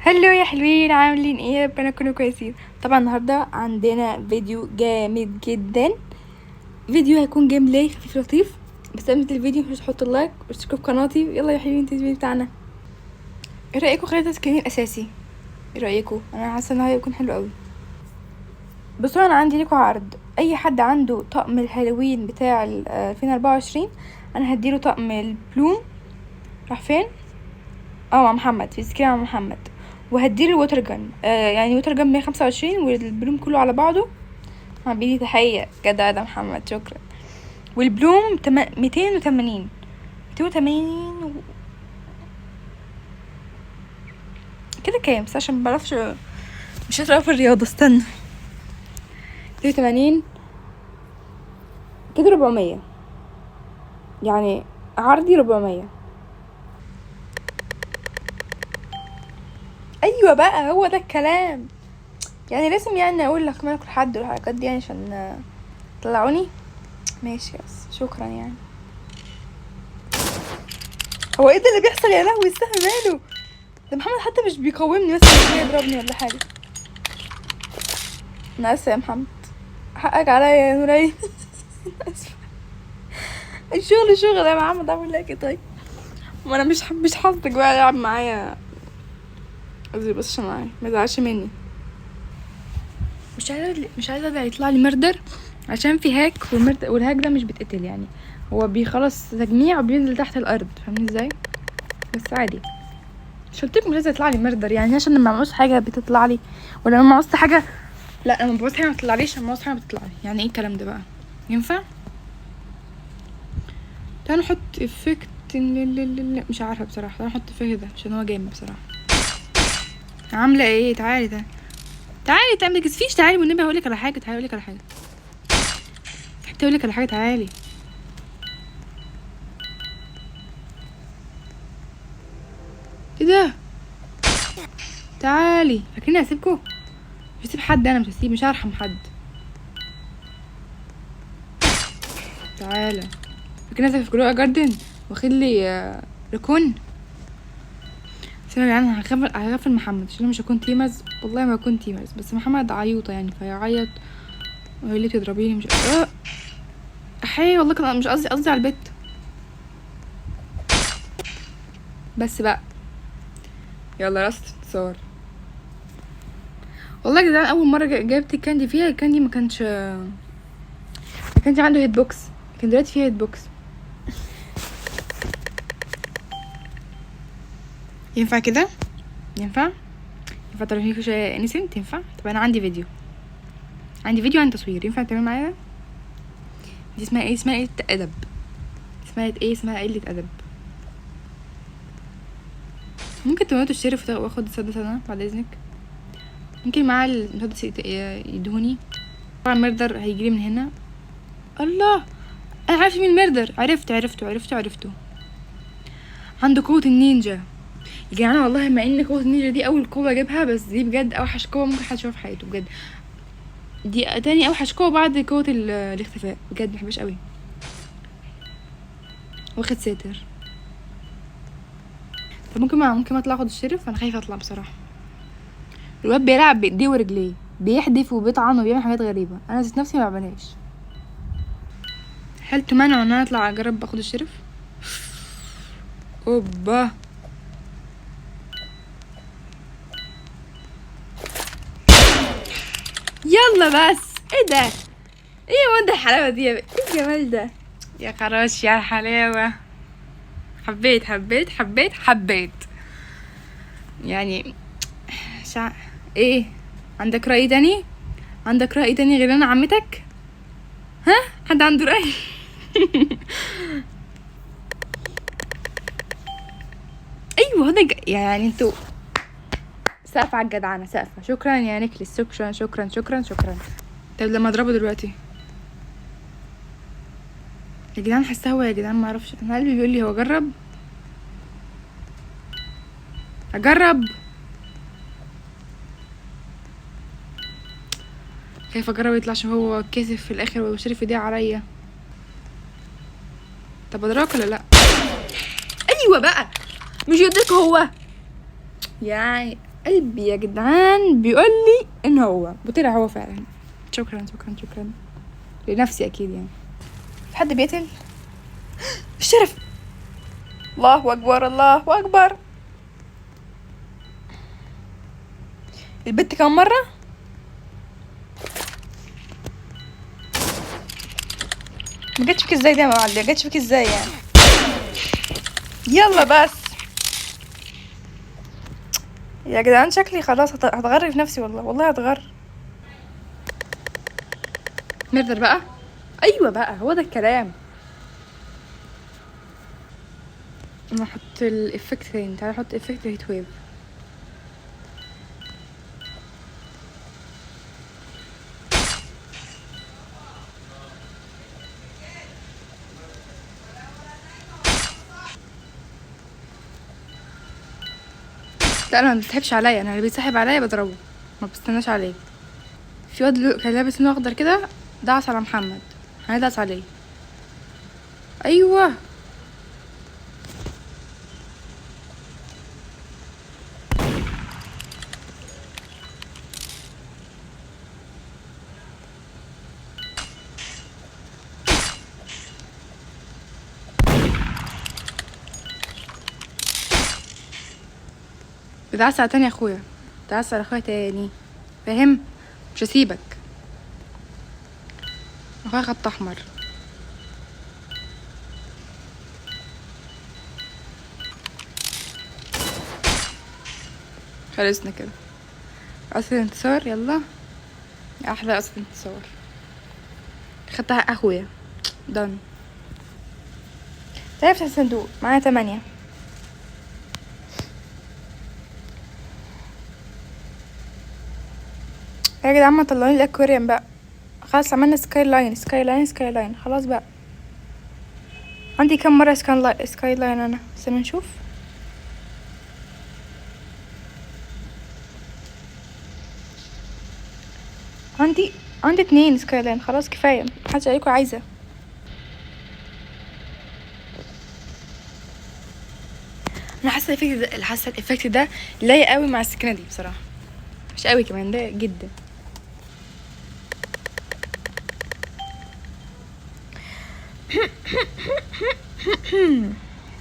Hello يا حلوين، عاملين ايه؟ ربنا تكونوا كويسين. طبعا النهارده عندنا فيديو جامد جدا، فيديو هيكون gameplay خفيف لطيف. بس قبل الفيديو مش تحطوا ال like واشتركوا في قناتي. يلا يا حلوين الفيديو بتاعنا. ايه رايكم خلينا skin الاساسي؟ ايه رايكم؟ انا حاسه ان هو هيكون حلو قوي. بصوا انا عندي لكم عرض، اي حد عنده طقم الهالوين بتاع 2024 انا هديله طقم ال bloom. راح فين؟ مع محمد في skin مع محمد، وهديله ال water gun. يعني water gun 125 وال bloom كله على بعضه. بيدي تحية جدع ده محمد، شكرا. وال bloom 280، 280 كده كام؟ بس عشان مبعرفش، مش شاطرة في الرياضة. استنى، 280 كده 400، يعني عرضي 400. ايوه بقى هو ده الكلام. لازم اقول لك ما اكل حد والحركات دي عشان طلعوني. ماشي بس شكرا. هو ايه ده اللي بيحصل؟ يا لهوي السهم ماله ده؟ محمد حتى مش بيقاومني، بس مش بيضربني ولا حاجه. انا اسفه يا محمد، حقك عليا يا نورين. اسفه، الشغل شغل يا محمد، اعمل لك ايه طيب؟ ما انا مش حاطك بقى يلعب معايا، قصدي بس عشان معايا ما يزعلش مني. مش عايزه ده يطلع لي murder عشان في hack، وال hack ده مش بيتقتل، هو بيخلص تجميع وبينزل تحت الارض، فاهمين ازاي؟ بس عادي، مش قلت لكم لازم يطلع لي murder عشان لما بعوز حاجه بتطلع لي، ولا لما عوزت حاجه، لا لما بعوز حاجه ما بتطلعليش، لما بعوز حاجه بتطلع لي. يعني ايه الكلام ده بقى؟ ينفع؟ تعالوا نحط effect، مش عارفه بصراحه. تعالوا نحط effect ده عشان هو جامد بصراحه. عامله ايه؟ تعالي تعالي تعالي تعالي، ما تكسفيش، تعالي والنبي هقولك على حاجه، تعالي هقولك على حاجه، حتى هقولك على حاجه، تعالي. ايه ده؟ تعالي. فاكريني هسيبكوا؟ مش هسيب حد، انا مش هسيب، مش هرحم حد. تعالى. فاكرين نفسك في Grow a Garden واخد لي recon؟ بس انا يا جدعان هغفل محمد عشان انا مش هكون teamers، والله ما هكون teamers، بس محمد عيوطه فيعيط ويقول لي تضربيني مش احي والله كان مش قصدي، قصدي على البيت بس بقى. يلا راست تصور. والله يا جدعان اول مره جبت ال candy فيها، ال candy ما كانش عنده hit box، كان دلوقتي فيها hit box. ينفع كده؟ ينفع؟ ينفع تعرفيني كل شويه انسنت؟ ينفع؟ طب انا عندي فيديو، عندي فيديو عن تصوير، ينفع تعمل معايا؟ دي اسمها ايه؟ اسمها ايه؟ ادب. اسمها ايه؟ اسمها قله ادب. ممكن تموتوا الشرف واخد السدس انا بعد اذنك؟ ممكن معاه المسدس يدهوني. طبعا murder هيجري من هنا. الله، انا عارفه مين murder، عرفت، عرفته، عرفته، عرفته. عنده قوة النينجا يا جدعان. والله مع ان قوة النينجا دي اول قوة اجيبها، بس دي بجد اوحش قوة ممكن حد يشوفها في حياته بجد. دي تاني اوحش قوة بعد قوة الاختفاء بجد، مبحبهاش قوي. واخد ساتر. طب ممكن اطلع اخد الشرف؟ انا خايفة اطلع بصراحة. الواد بيلعب بايديه ورجليه، بيحدف وبيطعن وبيعمل حاجات غريبة، انا ذات نفسي ما بعملهاش. هل تمانعوا ان انا اطلع اجرب اخد الشرف؟ اوبا، يلا بس. ايه ده؟ ايه يا ود الحلاوة دي يا ايه الجمال ده يا خراش يا حلاوة. حبيت، حبيت، حبيت، حبيت. ايه عندك رأي تاني؟ عندك رأي تاني غير انا عمتك؟ ها؟ حد عنده رأي؟ ايوه هذا انتوا سقفة على الجدعنة، سقفة. شكرا يا نيكلس، شكرا، شكرا، شكرا، شكرا. طب لما اضربه دلوقتي يا جدعان، حاسه هو يا جدعان ما اعرفش، انا قلبي بيقول لي هو جرب. اجرب، خايفه اجرب يطلع عشان هو كاسف في الاخر وشرف ايديه عليا. طب اضربك ولا لا؟ ايوه بقى، مش يدرك هو قلبي يا جدعان بيقول لي ان هو، وطلع هو فعلا. شكرا شكرا شكرا لنفسي اكيد يعني. في حد بيقتل؟ الشرف. الله اكبر الله اكبر. البت كم مرة؟ ما جاتش فيك ازاي ده يا معلم؟ ما جاتش فيك ازاي يعني؟ يلا بس يا جدعان، شكلي خلاص هتغر في نفسي والله، والله هتغر. murder بقى. ايوه بقى هو ده الكلام. انا احط ال effect تاني، تعالى احط effect heat wave. لا انا ما بيسحبش عليا، انا اللي بيسحب عليا بضربه، ما بستناش عليه. في واد كان لابس لون اخضر كده، دعس على محمد، هندعس عليه. ايوه بدعس على تاني يا اخويا، دعس على اخويا تاني، فاهم؟ مش هسيبك. اخويا خط احمر. خلصنا كده. قصر انتصار، يلا احلى قصر انتصار. خدت حق اخويا. دن. تعالى افتح الصندوق، معايا 8. يا جدعان ما طلعوني الاكواريوم بقى، خلاص عملنا skyline skyline skyline، خلاص بقى. عندي كم مرة skyline انا؟ استنى نشوف. عندي 2 skyline، خلاص كفاية، محدش عليكم عايزة. انا حاسة ال effect ده، حاسة ال effect ده لايق قوي مع السكينة دي بصراحة، مش قوي كمان، ده جدا.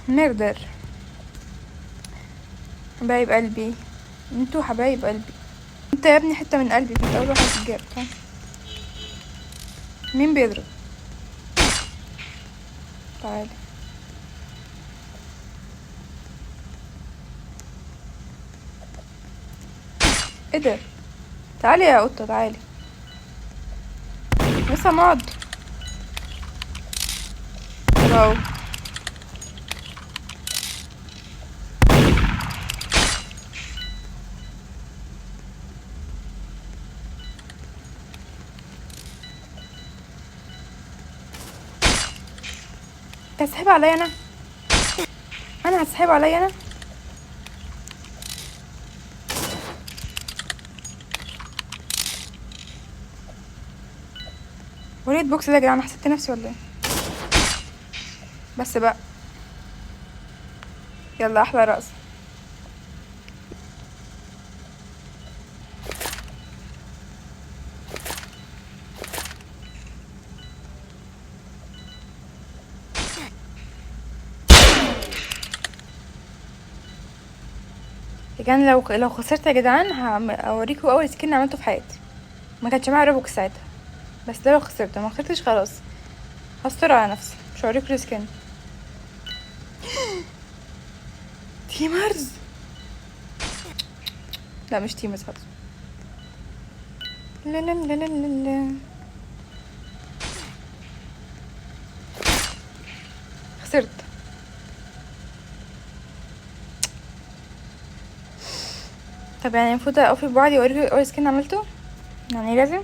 murder. حبايب قلبي انتوا، حبايب قلبي انت يا ابني، حتة من قلبي، انت اول واحد تتجاب. مين بيضرب؟ تعالى. ايه ده؟ تعالي يا قطة، تعالي لسه مقعد. اهو هتسحب عليا انا، انا هتسحب عليا انا. وليه البوكس ده يا جدعان؟ انا حسبت نفسي ولا ايه؟ بس بقى يلا احلى رقص. يا جدعان لو خسرت يا جدعان هوريكم اول skin عملته في حياتي، ما كانش معايا Robux ساعتها، بس ده لو خسرت. ما خسرتش خلاص هستر على نفسي، مش هوريكم ال skin. teamers؟ لا مش teamers خالص. لا لا لا لا لا خسرت. طب يعني المفروض اقف في بعضي واوريكم اول skin عملته؟ يعني لازم؟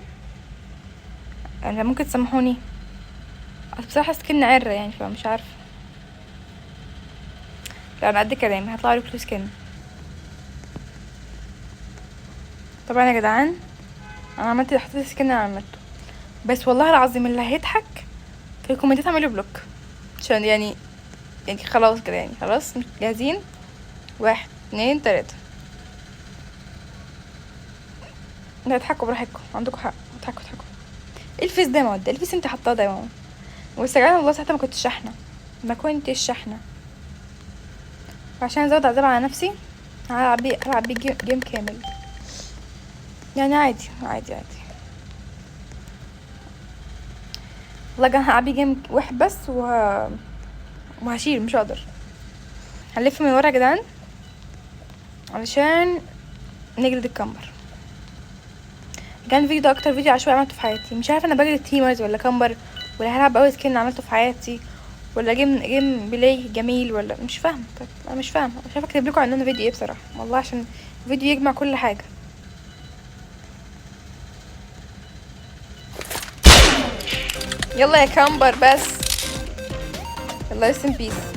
انا ممكن تسامحوني، اصل بصراحة skin عره يعني، فمش عارفه. لا انا قد كلامي، هطلع اوريكم skin. طبعا يا جدعان انا حطيت skin انا عملته، بس والله العظيم اللي هيضحك في الكومنتات اعمله block، عشان يعني خلاص كده، يعني خلاص جاهزين. 1 2 3. لا اضحكوا براحتكم، عندكم حق، اضحكوا اضحكوا. ايه ال face ده يا مودة؟ ال face انت حطاه ده يا ماما. بس يا جدعان والله ساعتها ما كنتش شاحنة، ما كنتش شاحنة. عشان ازود عذاب على نفسي هلعب بيه game كامل يعني، عادي عادي عادي. والله كان هلعب بيه game واحد بس وهشيل، مش هقدر. هنلف من ورا يا جدعان علشان نجلد ال camper. كان الفيديو ده اكتر فيديو عشوائي عملته في حياتي. مش عارفه انا بجلد teamers ولا camper، ولا هلعب اول skin عملته في حياتي، ولا gameplay جميل، ولا مش فاهمه. طيب انا مش فاهمه، مش عارفه اكتب لكم عنوان فيديو ايه بصراحة والله، عشان الفيديو يجمع كل حاجة. يلا يا camper بس، يلا rest in peace.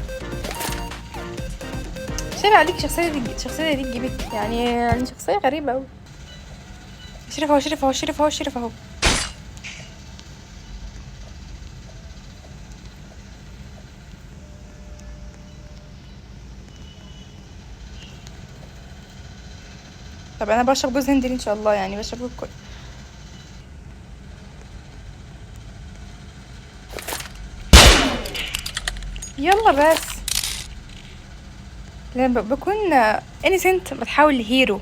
شايف عليك شخصية دي، الشخصية دي تجيبك يعني شخصية غريبة أوي. شرف اهو، شرف اهو، شرف اهو، شرف اهو. طب انا بشرب جوز هندي ان شاء الله، يعني بشرب الكل. يلا بس لما بكون innocent بتحول ل hero.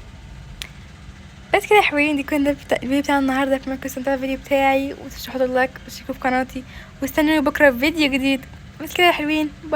بس كده يا حلوين، دي كان الفيديو بتاع النهارده. اتمنى تكونوا استمتعتوا بالفيديو بتاعي، وتشتركوا like وتشتركوا في قناتي، واستنوني بكره في فيديو جديد. بس كده يا حلوين، bye.